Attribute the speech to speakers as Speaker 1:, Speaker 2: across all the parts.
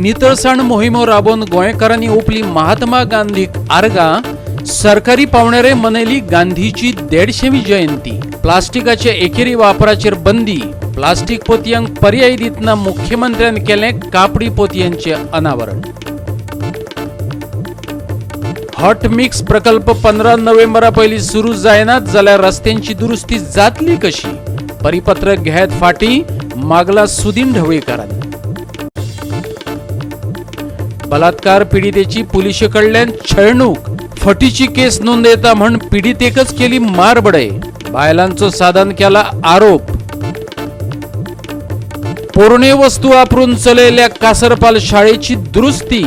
Speaker 1: नितळसाण मोहिमो राबोवन गोंयकारांनी ओंपली महात्मा गांधीक आर्गां. सरकारी पावण्यारे मनयली गांधीची 150वी जयंती. प्लास्टिकाचे एकेरी वापराचेर बंदी. प्लास्टीक पोतयांक पर्याय दितना मुख्यमंत्र्यान केलें कापडी पोतयांचें अनावरण. हॉट मिक्स प्रकल्प 15 नोव्हेंबरा पयलीं सुरू जायनात जाल्यार रस्त्यांची दुरुस्ती जातली कशी? परिपत्रक घेत फाटीं मागला सुदीन ढवळीकारान. बलात्कार पिडितेची पुलिशे कडल्यान छळणूक. फटीची केस नोंदयता म्हण पिडितेकच केली मारबडय. बायलांचो सादान केला आरोप. पोरणे वस्तू वापरून चलयल्या कासरपाल शाळेची दुरुस्ती.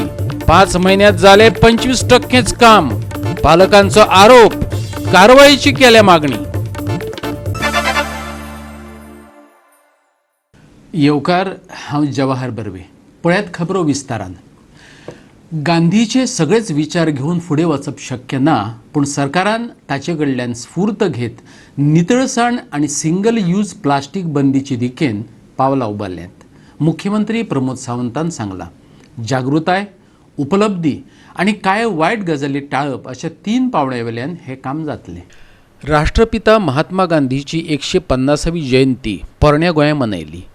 Speaker 1: 5 महिन्यात झाले 25% काम. पालकांचो आरोप. कारवाईची केल्या मागणी. येवकार, हांव जवाहर बर्वे. पळयात खबरो विस्तारान. गांधीचे सगळेच विचार घेवन फुडें वचप शक्य ना, पूण सरकारान ताचे कडल्यान स्फूर्त घेत नितळसाण आनी सिंगल यूज प्लास्टीक बंदीचे दिकेन पावलां उबारल्यांत. मुख्यमंत्री प्रमोद सावंतान सांगलां, जागृताय, उपलब्धी आनी कांय वायट गजाली टाळप अशा 3 पावंड्या वेल्यान हें काम जातलें. राष्ट्रपिता महात्मा गांधीची 150वी जयंती पोरण्या गोंया मनयली.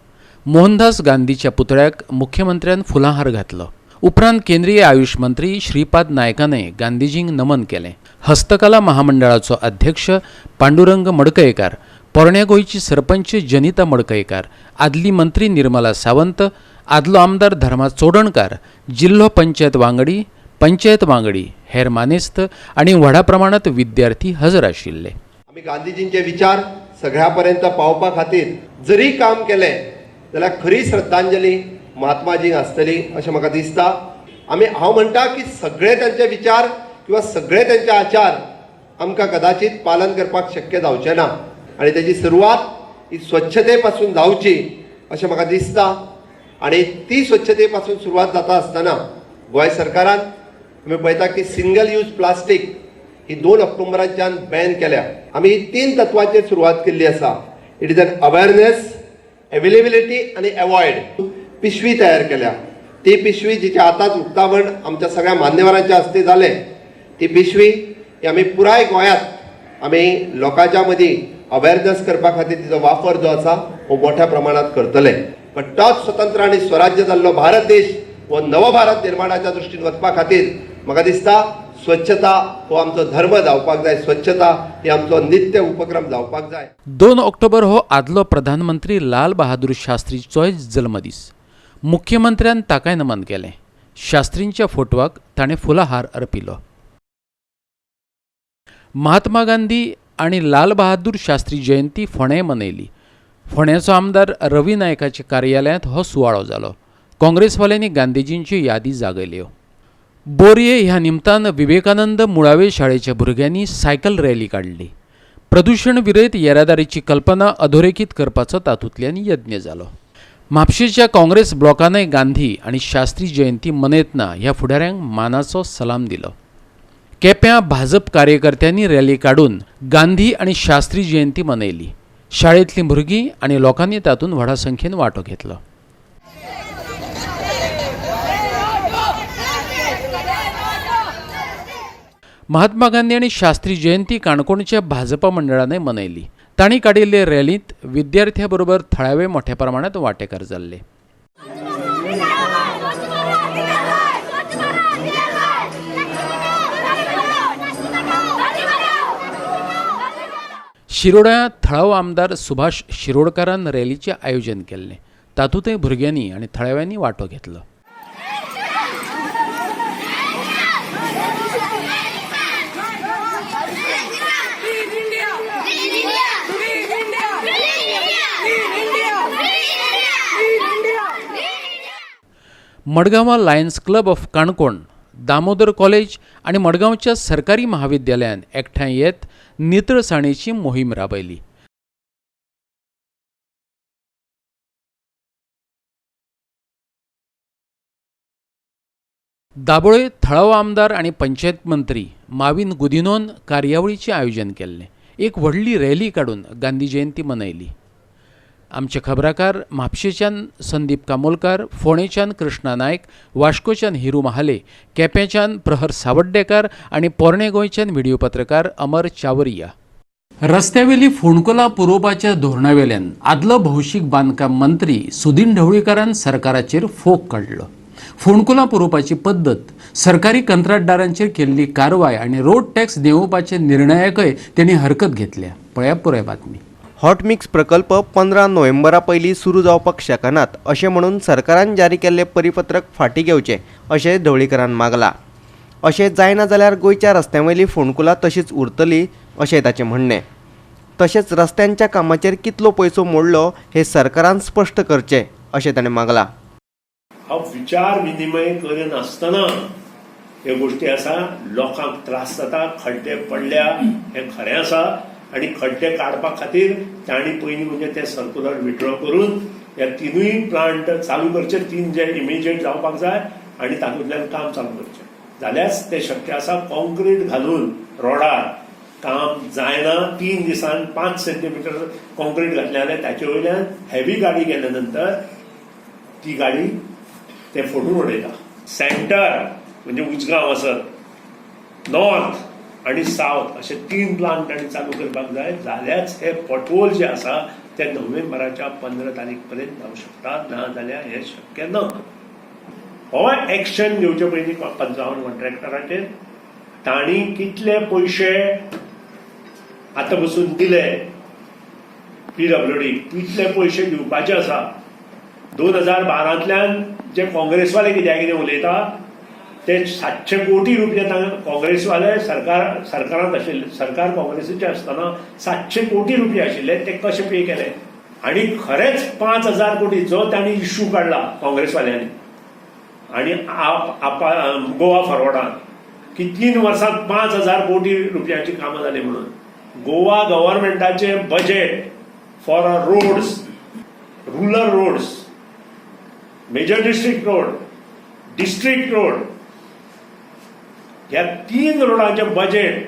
Speaker 1: मोहनदास गांधीच्या पुतळ्याक मुख्यमंत्र्यान फुलांहार घातलो. उपरांत केंद्रीय आयुष मंत्री श्रीपाद नायकानय गांधीजींक नमन केलें. हस्तकला महामंडळाचो अध्यक्ष पांडुरंग मडकयकार, पोरण्या गोंयची सरपंच जनिता मडकयकार, आदली मंत्री निर्मला सावंत, आदलो आमदार धर्मा चोडणकार, जिल्हो पंचायत वांगडी, पंचायत वांगडी, हेर मानेस्त आनी व्हडा प्रमाणात विद्यार्थी हजर आशिल्ले.
Speaker 2: आमी गांधीजींचे विचार सगळ्या पर्यंत पावपा खातीर जरी काम केलें जाल्यार खरी श्रद्धांजली महात्माजींक आसतली अशें म्हाका दिसता. आमी हांव म्हणटा की सगळे तांचे विचार किंवा सगळे तांचे आचार आमकां कदाचित पालन करपाक शक्य जावचें ना आनी तेजी सुरवात ही स्वच्छते पासून जावची अशें म्हाका दिसता. आनी ती स्वच्छते पासून सुरवात जाता आसतना गोंय सरकारान आमी पळयता की सिंगल यूज प्लास्टीक ही 2 ऑक्टोबराच्यान बॅन केल्या. आमी ही 3 तत्वांचेर सुरवात केल्ली आसा. It is an awareness, availability आनी एवॉयड. पिशवी तयार केल्या. ती पिशवी जिचें आतांच उक्तावण आमच्या सगळ्या मान्यवरांच्या हस्ते जालें, ती पिशवी ही आमी पुराय गोंयांत आमी लोकांच्या मदीं अवेरनेस करपा खातीर तिचो वापर जो आसा हो मोठ्या प्रमाणात करतले. पण तोच स्वतंत्र आनी स्वराज्य जाल्लो भारत देश हो नव भारत निर्माणाच्या दृश्टीन वचपा खातीर म्हाका दिसता स्वच्छता हो आमचो धर्म जावपाक जाय. स्वच्छता ही आमचो नित्य उपक्रम जावपाक जाय.
Speaker 1: 2 ऑक्टोबर हो आदलो प्रधानमंत्री लाल बहादूर शास्त्रीचोय जल्मदीस. मुख्यमंत्र्यान ताकाय नमन केलें. शास्त्रींच्या फोटवाक ताणें फुलाहार अर्पिलो. महात्मा गांधी आनी लाल बहादूर शास्त्री जयंती फोंडें मनयली. फोंड्याचो आमदार रवी नायकाच्या कार्यालयांत हो सुवाळो जालो. काँग्रेसवाल्यांनी गांधीजींच्यो यादी जागयल्यो. बोरये ह्या निमतान विवेकानंद मुळावे शाळेच्या भुरग्यांनी सायकल रॅली काडली. प्रदूशण विरयत येरादारीची कल्पना अधोरेखीत करपाचो तातूंतल्यान यत्न जालो. म्हापशेच्या काँग्रेस ब्लॉकानय गांधी आनी शास्त्री जयंती मनयतना ह्या फुडाऱ्यांक मानाचो सलाम दिलो. केप्यां भाजप कार्यकर्त्यांनी रॅली काडून गांधी आनी शास्त्री जयंती मनयली. शाळेंतलीं भुरगीं आनी लोकांनी तातूंत व्हडा संख्येन वांटो घेतलो. महात्मा गांधी आनी शास्त्री जयंती काणकोणच्या भाजपा मंडळानय मनयली. तांणी काडिल्ले रॅलींत विद्यार्थ्यां बरोबर थळावे मोठ्या प्रमाणात वांटेकार जाल्ले. शिरोड्या थळावो आमदार सुभाष शिरोडकारान रॅलीचें आयोजन केल्लें. तातूंतय भुरग्यांनी आनी थळाव्यांनी वांटो घेतलो. मडगांवां Lions Club of Canacona, Damodar college आनी मडगांवच्या सरकारी महाविद्यालयान एकठांय येत नितळसाणेची मोहीम राबयली. दाबोळे थळावो आमदार आनी पंचायत मंत्री माविन गुदिनोन कार्यावळीचें आयोजन केल्लें. एक व्हडली रॅली काडून गांधी जयंती मनयली. आमचे खबराकार म्हापशेच्यान संदीप कामोलकार, फोंडेच्यान कृष्णा नायक, वास्कोच्यान हिरू महाले, केपेंच्यान प्रहर सावड्डेकार आनी पोरणे गोंयच्यान व्हिडिओ पत्रकार अमर चावरिया. रस्त्यावेली फोंडकुलां पुरोवपाच्या धोरणावेल्यान आदलो भौशीक बांदकाम मंत्री सुदीन ढवळीकारान सरकाराचेर फोग काडलो. फोंडकुलां पुरोवपाची पद्दत, सरकारी कंत्राटदारांचेर केल्ली कारवाय आनी रोड टॅक्स देंवोवपाच्या निर्णयाकय तेणी हरकत घेतल्या. पळया पुराय बातमी.
Speaker 3: हॉट मिक्स प्रकल्प 15 नोव्हेंबरा पयलीं सुरू जावपाक शकनात अशें म्हणून सरकारान जारी केल्लें परिपत्रक फाटीं घेवचें अशें ढवळीकारान मागलां. अशें जायना जाल्यार गोंयच्या रस्त्यांवयलीं फोंडकुलां तशींच उरतलीं अशें ताचें म्हणणें. तशेंच रस्त्यांच्या कामाचेर कितलो पयसो मोडलो हें सरकारान स्पश्ट करचें अशें ताणें मागलां.
Speaker 4: हांव विचार विनिमय करिनासतना ह्यो गोश्टी आसा, लोकांक त्रास जाता, खड्डे पडल्या हें खरें आसा आनी खड्डे काडपा खातीर तांणी पयलीं म्हणजे ते सर्कुलर विड्रॉ करून ह्या तिनूय प्लांट चालू करचे, तीन जे इमिजिएट जावपाक जाय आनी तातूंतल्यान काम चालू करचें जाल्यारच तें शक्य आसा. कॉन्क्रीट घालून रोडार काम जायना. 3 दिसान 5 सेंटीमिटर कॉन्क्रीट घातलें जाल्यार ताचे वयल्यान हेवी गाडी गेल्या नंतर ती गाडी ते फोडून उडयता. सेंटर म्हणजे उजगांव आसत, नॉर्थ आनी सावथ अशे 3 प्लांट तांणी चालू करपाक जाय जाल्यारच हे पटवोल जे आसा ते नोव्हेंबराच्या 15 तारीख पर्यंत जावं शकता, ना जाल्यार हें शक्य ना. हो एक्शन घेवचे पयलीं 55 कॉन्ट्रॅक्टराचेर तांणी कितले पयशे आतां पसून दिले पीडब्ल्यूडी, कितले पयशे दिवपाचे आसा. 2012 जे काँग्रेसवाले कित्याक कितें उलयता ते 700 कोटी रुपया काँग्रेसवाले सरकारांत आशिल्ले, सरकार काँग्रेसीचे आसतना 700 कोटी रुपया आशिल्ले ते कशे पे केले. आनी खरेंच 5000 कोटी जो तांणी इश्यू काडला काँग्रेसवाल्यांनी आनी गोवा फॉरवर्डान की 3 वर्सांत 5000 कोटी रुपयांची कामां जाली म्हणून. Goa गव्हर्मेंटाचें budget for roads, rural roads, major district road, district road ह्या 3 रोडांचें बजेट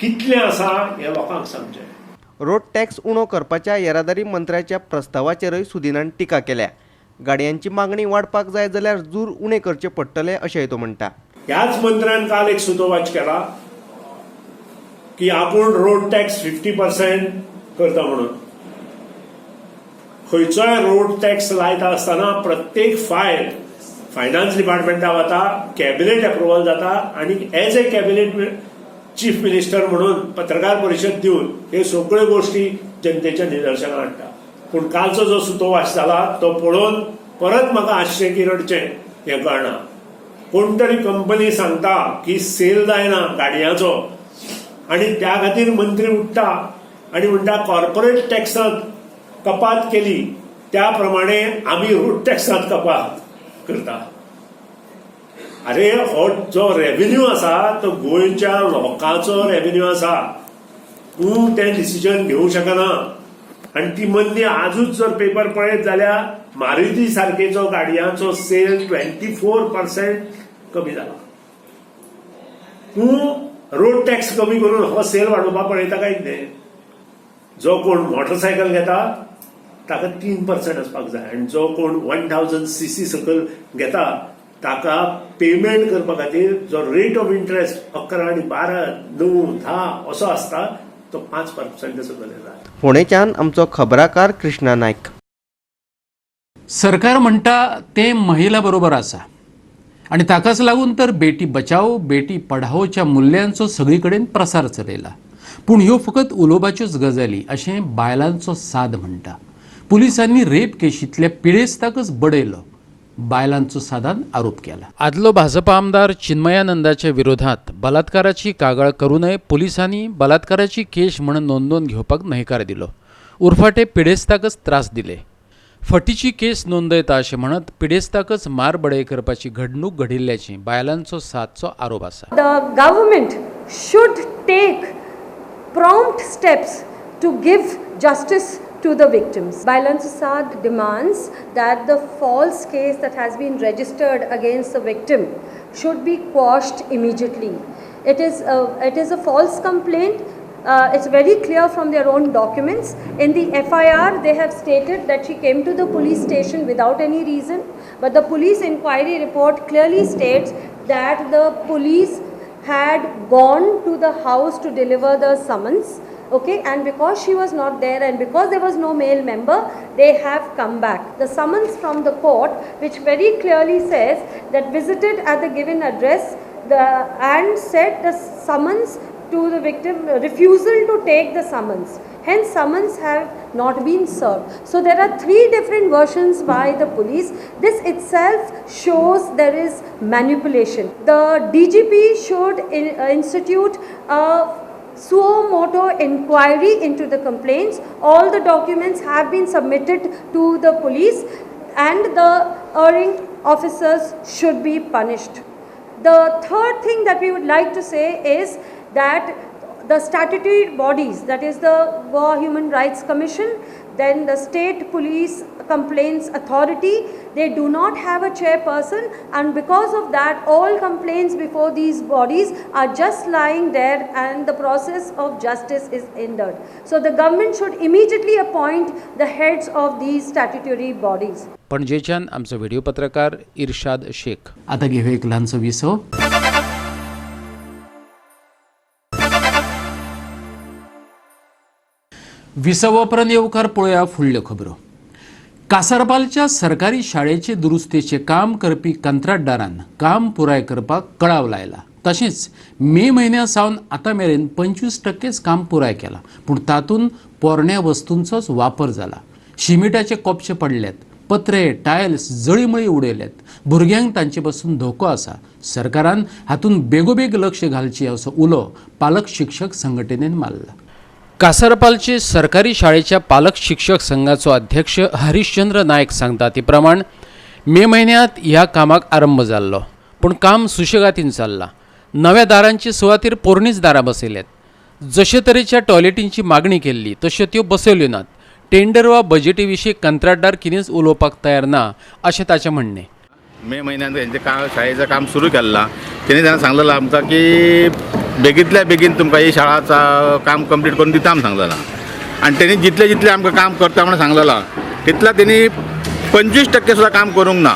Speaker 4: कितलें आसा हें लोकांक सांगचें.
Speaker 3: रोड टॅक्स उणो करपाच्या येरादारी मंत्र्याच्या प्रस्तावाचेरय सुदीनान टिका केल्या. गाडयांची मागणी वाडपाक जाय जाल्यार जूर उणे करचे पडटले अशेंय तो म्हणटा.
Speaker 4: ह्याच मंत्र्यान काल एक सुतोवाच केला की आपूण रोड टॅक्स 50% करता म्हणून. खंयचोय रोड टॅक्स लायता आसतना प्रत्येक फायल फायनान्स डिपार्टमेंटा वता, कॅबिनेट एप्रुवल जाता आनी as a cabinet chief minister म्हणून पत्रकार परिशद दिवन हे सगळ्यो गोश्टी जनतेच्या निदर्शनाक हाडटा. पूण कालचो जो सुतोवास जाला तो पळोवन परत म्हाका हांसचें की रडचें हें कळना. कोण तरी कंपनी सांगता की सेल जायना गाडयांचो आनी त्या खातीर मंत्री उठ्ठा आनी म्हणटा कॉर्पोरेट टॅक्सांत कपात केली त्या प्रमाणे आमी रोड टॅक्सांत कपात करता. अरे हो जो रेव्हेन्यू आसा तो गोंयच्या लोकांचो रेव्हेन्यू आसा, तूं तें डिसिजन घेवंक शकना. आनी ती मंदी आजूच जर पेपर पळयत जाल्यार मारुती सारकेचो गाडयांचो सेल 24% कमी जाला. तूं रोड टॅक्स कमी करून हो सेल वाडोवपाक पळयता काय कितें? जो कोण मोटरसायकल घेता ताका 3% आसपाक जाय आनी जो कोण 1000 cc सकयल घेता ताका पेमेंट करपा खातीर जो रेट ऑफ इंट्रस्ट 11 आनी 12 9 10 असो आसता तो 5% सकयल येता.
Speaker 3: फोंडेच्यान आमचो खबराकार कृष्णा नायक.
Speaker 1: सरकार म्हणटा तें महिला बरोबर आसा आनी ताकाच लागून तर बेटी बचाओ बेटी पढाओच्या मुल्यांचो सगळी कडेन प्रसार चलयला. पूण ह्यो फकत उलोवपाच्योच गजाली अशें बायलांचो साद म्हणटा. पुलिसांनी रेप केशींतल्या पिडेस्ताकच बडयलो, बायलांचो सादान आरोप केला. आदलो भाजपा आमदार चिन्मयानंदाच्या विरोधात बलात्काराची कागाळ करूनय पुलिसांनी बलात्काराची केश म्हण नोंदोवन घेवपाक न्हयकार दिलो. उरफाटे पिडेस्ताकच त्रास दिले. फटीची केस नोंदयता अशें म्हणत पिडेस्ताकच मारबडय करपाची घडणूक घडिल्ल्याची बायलांचो सादचो आरोप आसा.
Speaker 5: The government should take prompt steps to give justice to the victims. Bailancho Saad demands that the false case that has been registered against the victim should be quashed immediately. It is a false complaint. It's very clear from their own documents. In the FIR, they have stated that she came to the police station without any reason, but the police inquiry report clearly states that the police had gone to the house to deliver the summons. Okay, and because she was not there and because there was no male member, they have come back. The summons from the court, which very clearly says that visited at the given address and said the summons to the victim, refusal to take the summons. Hence, summons have not been served. So there are three different versions by the police. This itself shows there is manipulation. The DGP should institute a suo moto inquiry into the complaints. All the documents have been submitted to the police and the erring officers should be punished. The third thing that we would like to say is that the statutory bodies, that is the Goa Human Rights Commission, then the State Police Complaints Authority, they do not have a chairperson, and because of that all complaints before these bodies are just lying there and the process of justice is hindered. So the government should immediately appoint the heads of these statutory bodies.
Speaker 1: पणजेच्यान आमचो video पत्रकार इर्शाद शेख. आता घेऊया एक ल्हानसो विसव. विसवा उपरांत येवकार पळोवया फुडल्यो खबरो. कासारपालच्या सरकारी शाळेचे दुरुस्तेचें काम करपी कंत्राटदारान काम पुराय करपाक कळाव लायला. तशेंच मे म्हयन्या सावन आतां मेरेन 25% काम पुराय केलां, पूण तातूंत पोरण्या वस्तूंचोच वापर जाला. शिमिटाचे कोपशे पडल्यात, पत्रे टायल्स जळीमळी उडयल्यात. भुरग्यांक तांचे पासून धोको आसा. सरकारान हातूंत बेगोबेग लक्ष घालचें असो उलो पालक शिक्षक संघटनेन मारला. कासारपालचे सरकारी शाळेच्या पालक शिक्षक संघाचो अध्यक्ष हरिश्चंद्र नायक सांगता ते प्रमाण मे म्हयन्यांत ह्या कामाक आरंभ जाल्लो, पूण काम सुशेगातीन चल्लां. नव्या दारांचे सुवातेर पोरणीच दारां बसयल्यात. जशे तरेच्या टॉयलेटींची मागणी केल्ली तश्यो त्यो बसयल्यो नात. टेंडर वा बजेटी विशीं कंत्राटदार कितेंच उलोवपाक तयार ना अशें ताचें म्हणणें.
Speaker 6: मे म्हयन्यांत हेंचें काम शाळेचें काम सुरू केल्लां. तेणी त्यांना सांगलेलां आमकां की बेगींतल्या बेगीन तुमकां ही शाळाचा काम कंप्लीट करून दिता म्हूण सांगलेलां. आनी तेणी जितलें जितलें आमकां काम करता म्हूण सांगलेलां तितलें तेणी 25% सुद्दां काम करूंक ना.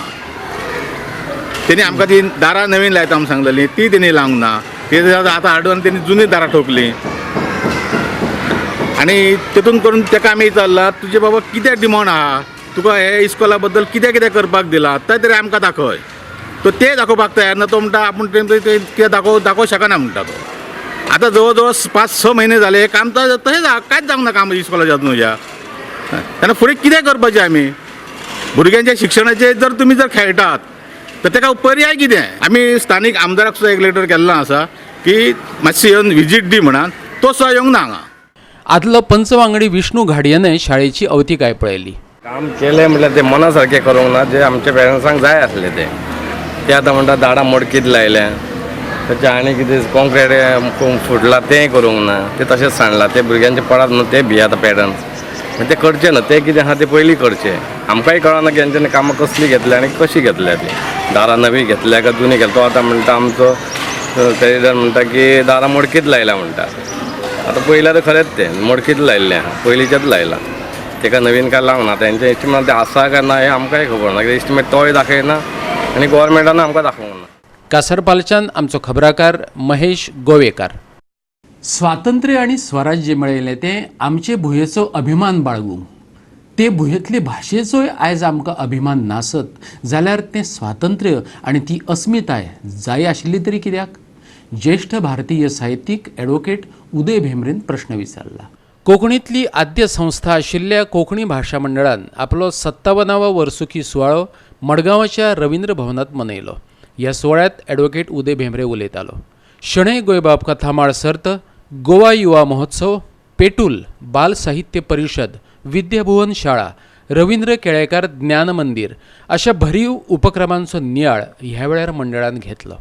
Speaker 6: तेणी आमकां ती दारां नवीन लायता म्हूण सांगलेली ती तेणी लावंक ना. ती आतां हाडून तेणी जुनी दारां ठोकलीं. आनी तितून करून तेका आमी विचारलां तुजें बाबा कितें डिमांड आहा, तुका हे इस्कोला बद्दल कितें कितें करपाक दिलां तें तरी आमकां दाखय. तो तें दाखोवपाक तयार ना. तो म्हणटा आपूण तें कितें दाखोवंक शकना म्हणटा तो. आतां जवळ जवळ 5-6 म्हयने जाले हें काम तशेंच कांयच जावंक ना काम इस्कोलाचें अजून ह्या. तेन्ना फुडें कितें करपाचें आमी? भुरग्यांच्या शिक्षणाचेर जर तुमी जर खेळटात तर तेका पर्याय कितें? आमी स्थानीक आमदाराक सुद्दां एक लेटर केल्लो आसा की मातशी येवन विजीट दी म्हणान, तो सुद्दां येवंक ना हांगा.
Speaker 1: आदलो पंच वांगडी विष्णू घाडयेनय शाळेची अवतिकाय पळयली.
Speaker 7: काम केलें म्हटल्यार तें मना सारकें करूंक ना, जें आमच्या पेरंट्सांक जाय आसलें तें. ते आतां म्हणटा दाडां मोडकीत लायल्या, तशें आनी कितें कॉन्क्रीट फुटलां तेंय करूंक ना, तें तशेंच सांडलां. तें भुरग्यांचें पडात न्हू तें भियाता पेरंट्स. तें करचें ना, तें कितें आहा तें पयलीं करचें. आमकांय कळना की हेंच्यांनी कामां कसलीं घेतल्या आनी कशीं घेतल्या तीं. दारां नवीं घेतल्या काय जुनी घेतल्या. तो आतां म्हणटा आमचो प्रेजिडंट म्हणटा की दारां मोडकीत लायल्या म्हणटा. आतां पयल्यार खरेंच तें मोडकीत लायिल्लें आहा, पयलींचेंच लायलां, तेका नवीन काय लावंक ना. तेंचे एस्टिमेट तें आसा काय ना हें आमकांय खबर ना, कित्याक एस्टिमेट तोय दाखयना आनी गोवोरमेंटान आमकां दाखोवंक ना.
Speaker 1: कासारपालच्यान आमचो खबराकार महेश गोवेकार. स्वातंत्र्य आनी स्वराज्य मेळयलें तें आमचे भुंयेचो अभिमान बाळगूंक. ते भुंयेंतले भाशेचोय आयज आमकां अभिमान नासत जाल्यार तें स्वातंत्र्य आनी ती अस्मिताय जाय आशिल्ली तरी कित्याक? ज्येश्ठ भारतीय साहित्यीक ॲडव्होकेट उदय भेंब्रेन प्रश्न विचारला. कोंकणींतली आद्य संस्था आशिल्ल्या कोंकणी भाशा मंडळान आपलो 57वो वर्सुकी सुवाळो मडगांवच्या रवींद्र भवनांत मनयलो. ह्या सुवाळ्यांत ॲडव्होकेट उदय भेंब्रे उलयतालो. शणै गोंयबाब कथामाळ सर्त, गोवा युवा महोत्सव, पेटूल, बाल साहित्य परिशद, विद्याभुवन शाळा, रवींद्र केळेकार ज्ञान मंदिर अशा भरीव उपक्रमांचो नियाळ ह्या वेळार मंडळान घेतलो.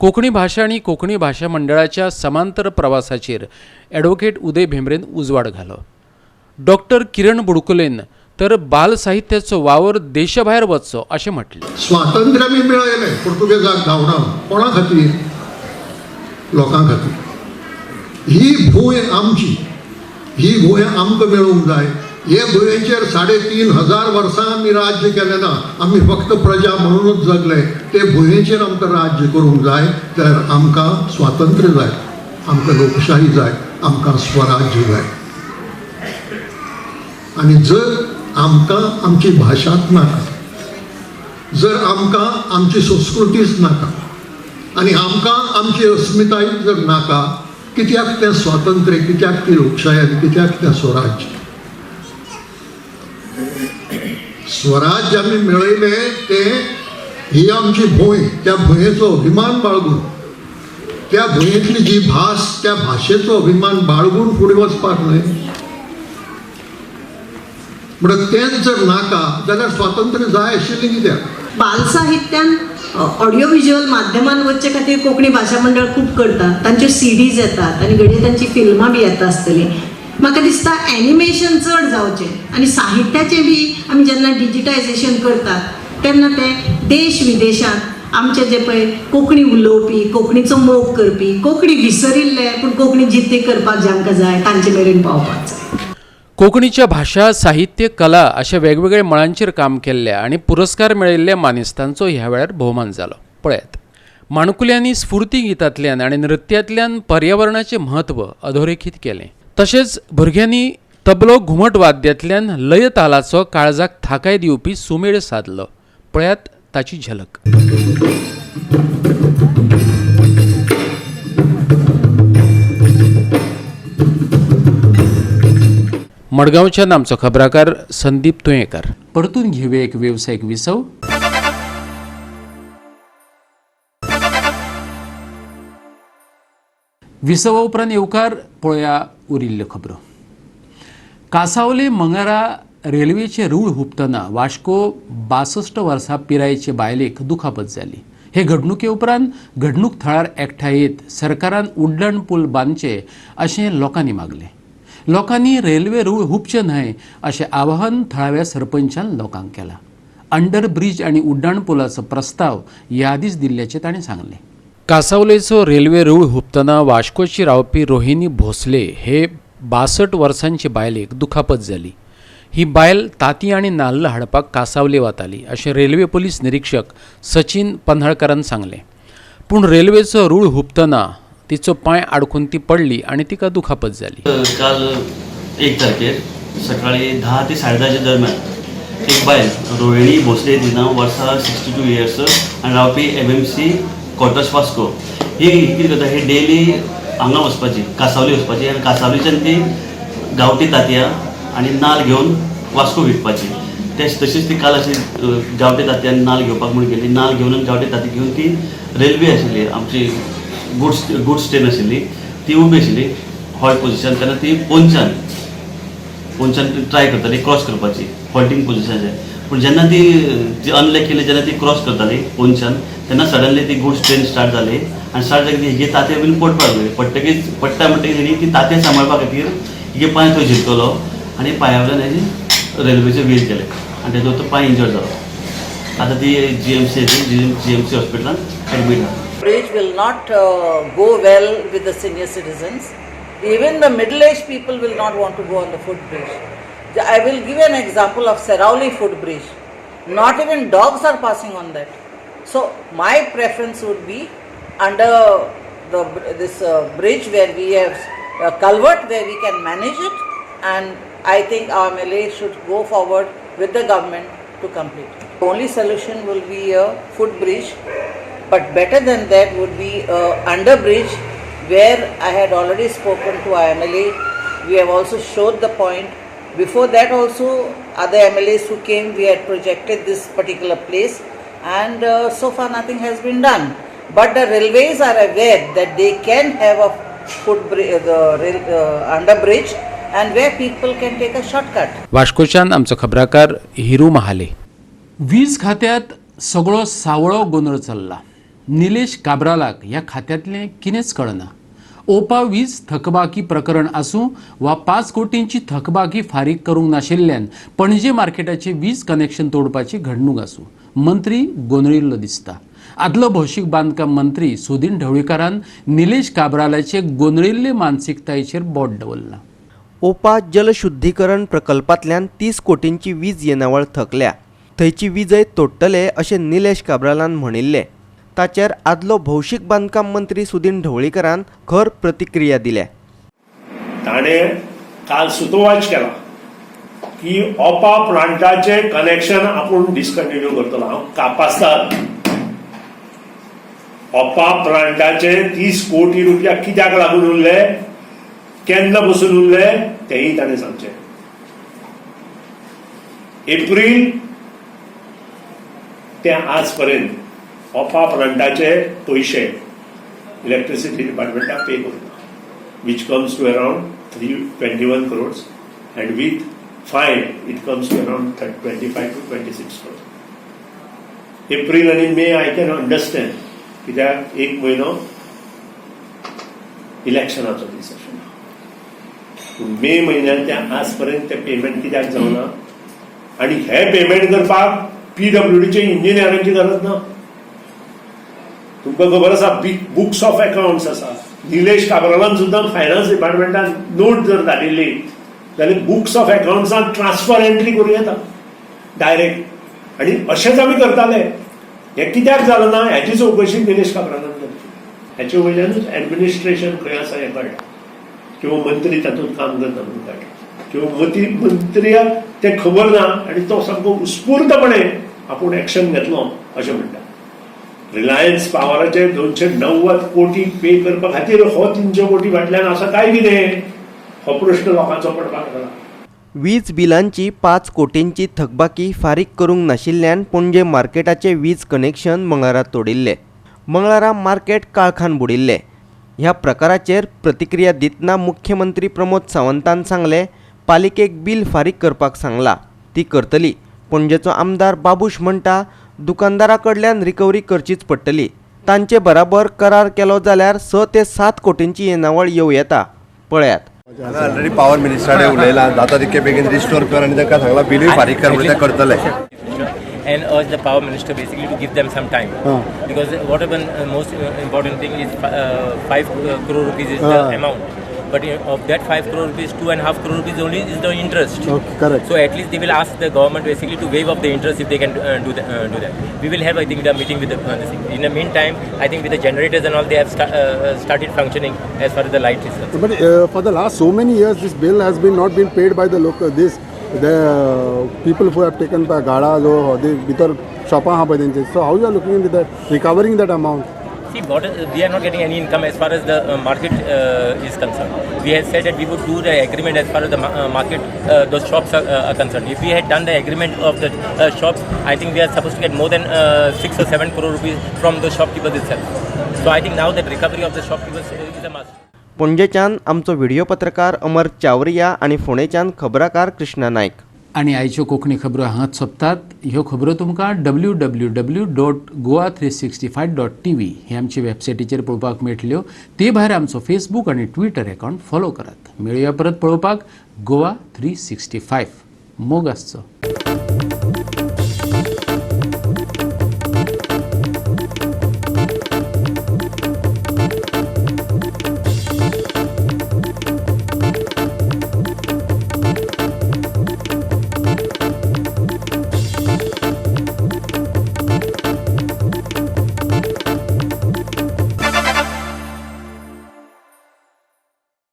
Speaker 1: कोंकणी भाशा आनी कोंकणी भाशा मंडळाच्या समांतर प्रवासाचेर ॲडव्होकेट उदय भेंब्रेन उजवाड घालो. डॉक्टर किरण बुडकुलेन तर बाल साहित्याचो वावर देशाभायर वचचो अशें म्हटलें.
Speaker 8: स्वातंत्र्य बी मेळयलें पुर्तुगेजाक धांवडावन, कोणा खातीर? लोकां खातीर. ही भूंय आमची, ही भूंय आमकां मेळूंक जाय. हे भुंयेचेर 3500 वर्सां आमी राज्य केलें ना, आमी फक्त प्रजा म्हणूनच जगले. ते भुंयेचेर आमकां राज्य करूंक जाय जाल्यार आमकां स्वातंत्र्य जाय, आमकां लोकशाही जाय, आमकां स्वराज्य जाय. आनी जर आमकां आमची भाशाच नाका, जर आमकां आमची संस्कृतीच नाका आनी आमकां आमची अस्मिताय जर नाका, कित्याक तें स्वातंत्र्य, कित्याक ती लोकशाय आनी कित्याक तें स्वराज्य? स्वराज्य आमी मेळयलें तें ही आमची भूंय, त्या भुंयेचो अभिमान बाळगून, त्या भुंयेंतली जी भास, त्या भाशेचो अभिमान बाळगून फुडें वचपाक न्हय. म्हणटकच तेंच जर नाका जाल्यार स्वातंत्र्य जाय आशिल्लें कित्याक?
Speaker 9: बालसाहित्यान ऑडियो विज्युअल माध्यमान वचचे खातीर कोंकणी भाशा मंडळ खूब करता. तांच्यो सीडीज येतात आनी घडये तांची फिल्मां बी येता आसतलीं. म्हाका दिसता एनिमेशन चड जावचें आनी साहित्याचें बी आमी जेन्ना डिजिटायजेशन करतात तेन्ना तें देश विदेशांत आमचे जे पळय कोंकणी उलोवपी, कोंकणीचो मोग करपी, कोंकणी विसरिल्ले पूण कोंकणी जिद्दी करपाक जांकां जाय तांचे मेरेन पावपाक जाय.
Speaker 1: कोंकणीच्या भाशा, साहित्य, कला अशा वेगवेगळ्या मळांचेर काम केल्ल्या आनी पुरस्कार मेळिल्ल्या मानेस्तांचो ह्या वेळार भोवमान जालो. पळयात, माणकुल्यांनी स्फूर्ती गितांतल्यान आनी नृत्यांतल्यान पर्यावरणाचें म्हत्व अधोरेखीत केलें. तशेंच भुरग्यांनी तबलो घुमट वाद्यांतल्यान लय तालाचो काळजाक थाकाय दिवपी सुमेळ सादलो. पळयात ताची झलक. मडगांवच्यान आमचो खबराकार संदीप तुयेंकार. परतून घेवया एक वेवसायीक विसव. विसवा उपरांत येवकार. पळया उरिल्ल्यो खबरो. कासावले मंगरा रेल्वेचे रूळ हुपतना वास्को 62 वर्सां पिरायेचे बायलेक दुखापत जाली. हे घडणुके उपरांत घडणूक थळार एकठांय येत सरकारान उड्डाण पूल बांदचे अशें लोकांनी मागलें. लोकांनी रेल्वे रूळ हुपचे न्हय अशें आवाहन थळाव्या सरपंचान लोकांक केलां. अंडर ब्रीज आनी उड्डाण पुलाचो प्रस्ताव यादीच दिल्ल्याचें ताणें सांगलें. कासावलेचो रेल्वे रूळ हुपतना वास्कोची रावपी रोहिणी भोसले हे 62 वर्सांचे बायलेक दुखापत जाली. ही बायल तांती आनी नाल्ल हाडपाक कासावले वताली अशें रेल्वे पोलीस निरीक्षक सचिन पन्हाळकरान सांगलें. पूण रेल्वेचो रूळ हुपतना तिचो पांय आडकून ती पडली आनी तिका दुखापत जाली.
Speaker 10: काल 1 तारखेर सकाळी 10 ते 10:30 दरम्यान एक बायल रोहिणी भोसले, तिना वर्सां 62 इयर्स आनी रावपी MMC quarters Vasco. ही कितें करता, ही डेली हांगा वचपाची, कासावली वचपाची आनी कासावलीच्यान ती गांवठी तांतयां आनी नाल घेवन वास्को विकपाची. तशीच ती काल अशी गांवठी तांतयां नाल घेवपाक म्हूण गेली. नाल घेवन गांवठी तांती घेवन ती रेल्वे आशिल्ली आमची गुड्स ट्रेन आशिल्ली ती उबी आशिल्ली हॉल्ट पोजिशन. तेन्ना ती पोनच्यान ट्राय करताली क्रॉस करपाची हॉल्टींग पोजिशनाचेर. पूण जेन्ना ती अनलॅक केली, जेन्ना ती क्रॉस करताली पोनच्यान, तेन्ना सडनली ती गुड्स ट्रेन स्टार्ट जाली आनी स्टार्ट जाली हिगे तांतयां बीन पडपाक लागली. पडटकीच पडटा म्हणटकीर हिणी ती तांतयां सांबाळपा खातीर हिगे पांय थंय झिरकलो आनी पांया वयल्यान हेजी रेल्वेचे व्हील केले आनी तेजो तो पांय इंजर्ड जालो. आतां ती जीएमसी हॉस्पिटलान एडमीट आसा.
Speaker 11: Bridge will not go well with the senior citizens. Even the middle-aged people will not want to go on the footbridge. I will give an example of Seraulim footbridge. Not even dogs are passing on that. So my preference would be under this bridge where we have a culvert where we can manage it, and I think our MLA should go forward with the government to complete. The only solution will be a footbridge, but better than that would be a under bridge where I had already spoken to our MLA. We have also showed the point. Before that also, other MLAs who came, we had projected this particular place, and so far nothing has been done. But the railways are aware that they can have a the rail, under bridge, and where people can take a shortcut.
Speaker 1: वास्कोच्यान आमचो खबराकार हिरू महाले. वीज खात्यात सगळो सावळो गोंदळ चल्ला. निलेश काब्रालाक ह्या खात्यांतलें कितेंच कळना. ओपा वीज थकबाकी प्रकरण आसूं वा 5 कोटींची थकबाकी फारीक करूंक नाशिल्ल्यान पणजे मार्केटाचे वीज कनेक्शन तोडपाची घडणूक आसूं, मंत्री गोंदळिल्लो दिसता. आदलो भौशीक बांदकाम मंत्री सुदीन ढवळीकारान निलेश काब्रालाचे गोंदळिल्ले मानसिकतायेचेर बोट दवरलां.
Speaker 3: ओपा जलशुद्धीकरण प्रकल्पांतल्यान 30 कोटींची वीज येणावळ थकल्या. थंयची वीजय तोडटले अशें निलेश काब्रालान म्हणिल्लें. ताचेर आदलो भौशीक बांदकाम मंत्री सुदीन ढवळीकारान खर प्रतिक्रिया दिल्या.
Speaker 4: ताणें काल सुतोवाच केला की ओपा प्लांटाचे कनेक्शन आपूण डिसकंटिन्यू करतलो. हांव कापास्ताद, ओपा प्लांटाचे 30 कोटी रुपया कित्याक लागून उरले, केन्ना बसून उरले तेंय ताणें सांगचें. एप्रील ते आज पर्यंत ओपा प्लांटाचे पयशे इलेक्ट्रिसिटी डिपार्टमेंटाक पे करूंक, which comes to around 321 crores, and with fine it comes to around 25 to 26 crores. April आणि मे I can understand, कित्याक एक म्हयनो इलेक्शनाचो दीस आशिल्लो. पूण मे म्हयन्यान ते आज पर्यंत ते पेमेंट कित्याक जावना? आनी हे पेमेंट करपाक पीडब्ल्यूडीचे इंजिनियरांची गरज ना. तुमकां खबर आसा, बुक्स ऑफ अकाउंट्स आसा. निलेश काब्रालान सुद्दां फायनान्स डिपार्टमेंटान नोट जर धाडिल्ली जाल्यार बुक्स ऑफ अकाउंट्सान ट्रान्सफर एंट्री करूं येता डायरेक्ट, आनी अशेंच आमी करताले. हें कित्याक जालें ना हेची चवकशी निलेश काब्रालान करची. हाचे वयल्यानूच एडमिनिस्ट्रेशन खंय आसा हें कळटा, किंवा मंत्री तातूंत काम करता म्हणून कळटा, किंवा मंत्र्याक तें खबर ना आनी तो सामको उत्स्फूर्तपणे आपूण एक्शन घेतलो अशें म्हणटा. रिलायन्स पावराचे 290 कोटी पे करपा खातीर हो 300 कोटी फाटल्यान आसा काय कितें, हो प्रश्न लोकांचो पडपाक लागला.
Speaker 3: वीज बिलांची 5 कोटींची थकबाकी फारीक करूंक नाशिल्ल्यान पणजे मार्केटाचे वीज कनेक्शन मंगळारा तोडिल्ले. मंगळारा मार्केट काळखान बुडिल्ले. ह्या प्रकाराचेर प्रतिक्रिया दितना मुख्यमंत्री प्रमोद सावंतान सांगले, पालिकेक बील फारीक करपाक सांगला, ती करतली. पणजेचो आमदार बाबूश म्हणटा, दुकानदारा कडल्यान रिकवरी करचीच पडटली. तांचे बराबर करार केलो जाल्यार 6 ते 7 कोटींची येणावळ येवं येता. पळयात.
Speaker 2: ऑलरेडी पावर मिनिस्टरान उलयला, जाता तितके बेगीन रिस्टोर कर आनी तांकां सांगला बिलूय फारीक कर म्हणून, ते करतले.
Speaker 12: And urge the power minister basically to give them some time, because what happened, most important thing is 5 crore rupees is the amount, but of that 5 crore rupees, 2.5 crore rupees only is the interest.
Speaker 13: Okay, correct.
Speaker 12: So at least they will ask the government basically to waive off the interest if they can do that. We will have, I think, the meeting with the this thing. In the meantime, I think with the generators and all, they have started functioning as far as the light is concerned.
Speaker 13: But for the last so many years, this bill has been not been paid by the local, this the people who have taken the gadas or the भितर शॉपां आहा पळय तेंचे. So how you are looking into that, recovering that amount?
Speaker 12: See, we are not getting any income as far as the market is concerned. We have said that we would do the agreement as far as the market, those shops are concerned. If we had done the agreement of the shops, I think we are supposed to get more than 6 or 7 crore rupees from the shopkeepers itself. So I think now that recovery of the shopkeepers is a must.
Speaker 3: पणजेच्यान आमचो video पत्रकार अमर चावरिया आनी फोंडेच्यान खबराकार कृष्णा नायक.
Speaker 1: आनी आयच्यो कोंकणी खबरो हांगाच सोंपतात. ह्यो खबरो तुमकां www.goa365.tv हे आमचे वेबसायटीचेर पळोवपाक मेळटल्यो. ते भायर आमचो फेसबूक आनी ट्विटर अकावंट फॉलो करात. मेळुया परत पळोवपाक गोवा 365. मोग आसचो.